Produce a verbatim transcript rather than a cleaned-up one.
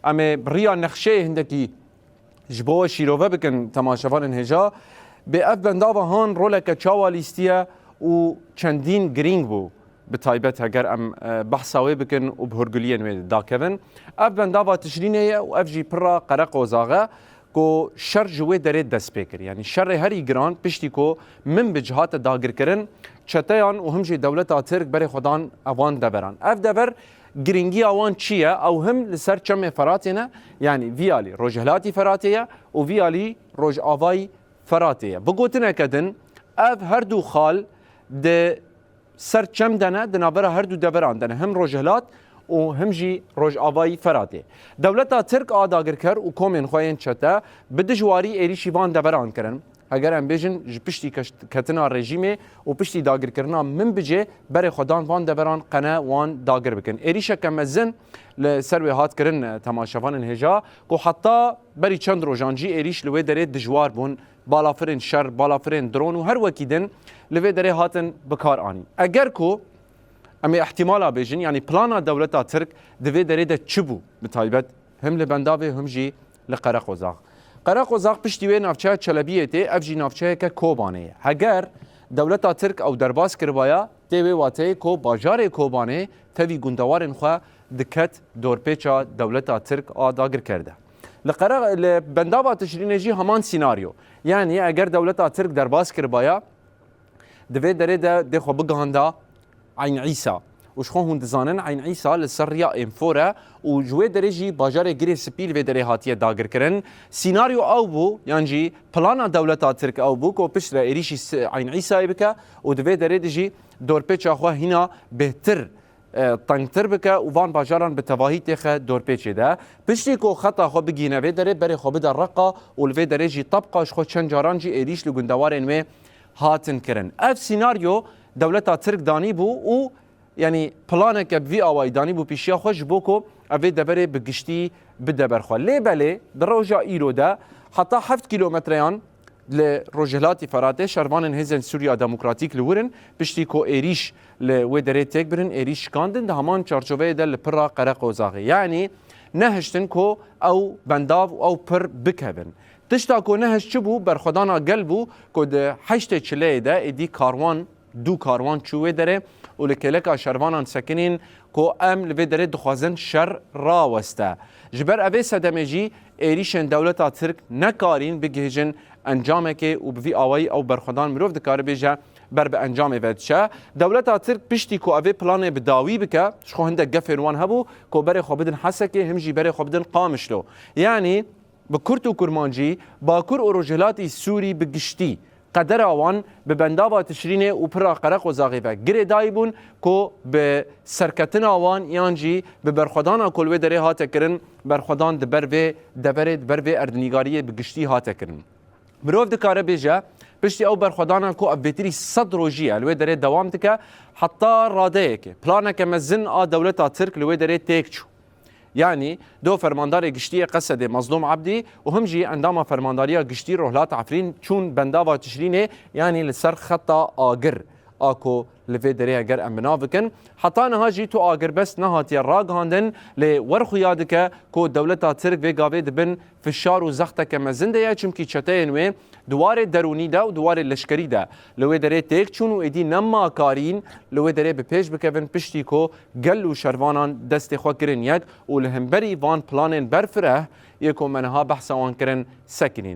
Em ê bi riya nexşeyê hindekî ji bo we şîrove bikin temaşevanên hêja. Bê ev bendava han roleke çawa lîstiye û çendîn girîng bû, bi taybet heger em, e, behsa wê bikin û bi hûrguliyên wê dakevin. Ev bendava Tişrînê ye û ev jî pira qereqozax e ku şer ji wê derê dest pê kir. Yanî şerê herî giran piştî ku Minbic hate dagirkirin, çeteyan û him jî dewleta Tirk berê xwe dan evan deveran. Ev dever girîngiya wan çi ye? Ew him li ser çemê Feratê ne, yanî vî alî rojhilatî Feratê ye û vî alî rojavayî Feratê ye. Bi gotineke din, ev her du xal di ser çem de ne, di navbera her du deveran de ne, him rojhilat û him jî rojavayî Feratê. Dewleta Tirk a dagirker û komên xwe yên çete bi dijwarî êrîşî van deveran kirin. Heger em bêjin, ji piştî keş-, ketina rejîmê û piştî dagirkirina Minbicê berê xwe dan van deveran qene wan dagir bikin. Êrîşeke mezin li ser wê hat kirin, e, temaşevanên hêja, ku heta berî çend rojan jî êrîş li wê derê dijwar bûn. Balafirên şer, balafirên dron û her wekî din li vê derê hatin bikar anîn. Eger ku em ê ihtimala bêjin, yanî plana dewleta Tirk di vê derê de çi bû bi taybet? Him li Bendavê, him jî li Qereqozax. Qereqozax piştî wê navçeya Çelebiyê tê, ev jî navçeyeke Kobanê ye. Heger dewleta Tirk ew derbas kiribaya, tê wê wateyê ku bajarê Kobanê tevî gundewarên xwe diket dorpêça dewleta Tirk a dagirker de. Li Qere-, li Bendava Tişrînê jî heman sînaryo. Yanî eger dewleta Tirk derbas kiribaya, di vê derê de dê xwe bigihanda Eyn Îsa. Û ji xwe hûn dizanin, Eyn Îsa li ser riya Ênfor e û ji wê derê jî bajarê Girê Spî li vê derê hatiye dagirkirin. Sînaryo ew bû, yan jî plana dewleta Tirk ew bû ku piştre êrîşî s-, Eyn Îsayê bike û di vê derê de jî dorpêça xwe hîna bêhtir, e, tengtir bike û van bajaran bi tevahî têxe dorpêçê de. Piştî ku xeta xwe bigihîne vê derê, berê xwe bide Reqa û li vê derê jî Tebqa, ji xwe çend caran jî êrîş li gundewarên wê hatin kirin. Ev sînaryo dewleta Tirk danîbû û, yanî, planeke bi vî awayî danîbû pêşiya xwe ji bo ku ev vê deverê bi giştî bide ber xwe. Lê belê di roja îro de heta heft kîlometreyan li rojhilatî Feratê şervanên Hêzên Sûriya Demokratîk li wir in, piştî ku êrîş li wê derê têk birin, êrîş şikandin, di heman çarçoveyê de li pira Qereqozaxê. Yanî nehiştin ku ew bendav û ew pir bikevin. Tişta ku nehişt çi bû? Berxwedana gel bû ku di heştê çileyê de êdî karwan, du karwan çû wê derê û li kêleka şervanan sekinîn ku em li vê derê dixwazin şer raweste. Ji ber evê sedemê jî êrîşên dewleta Tirk nekarîn bigihîjin encamekê û bi vî awayî ew berxwedan mirov dikare bêje ber bi encamê ve diçe. Dewleta Tirk piştî ku evê planê bi dawî bike, ji xwe hindek gefên wan hebû ku berê xwe bidin Hesekê, him jî berê xwe bidin Qamişlo. Yanî bi kurt û kurmancî, Bakur û Rojhilatî Sûrî bi giştî qedera wan bi bendava Tişrînê û pira Qereqozaxê ve girê dayîbûn ku bi serketina wan yan jî bi berxwedana ku li wê derê hate kirin, berxwedan di ber vê deverê, di ber vê erdnîgariyê bi giştî hate kirin. Mirov dikare bêje, piştî ew berxwedana ku ev bêtirî sed rojî ye li wê derê dewam dike, heta radeyekê planeke mezin a dewleta Tirk li wê derê têk çû. Yanî do fermandarê giştî yê Qesedê Mezlûm Ebdî û him jî endama fermandariya giştî Rohlat Efrîn çûn bendava Tişrînê, yanî li ser xeta agir a ku li vê derê eger em bi nav bikin. Heta niha jî tu agirbest nehatiye ragihandin, lê wer xuya dike ku dewleta Tirk vê gavê di bin fişar û zexteke mezin de ye, çimkî çeteyên wê di warê derûnî de û di warê leşkerî de li wê derê têk çûn û êdî nema karîn li wê derê bi pêş bikevin, piştî ku gel û şervanan destê xwe kirin yek û li hemberî van planên berfireh yê ku me niha behsa wan kirin sekinîn.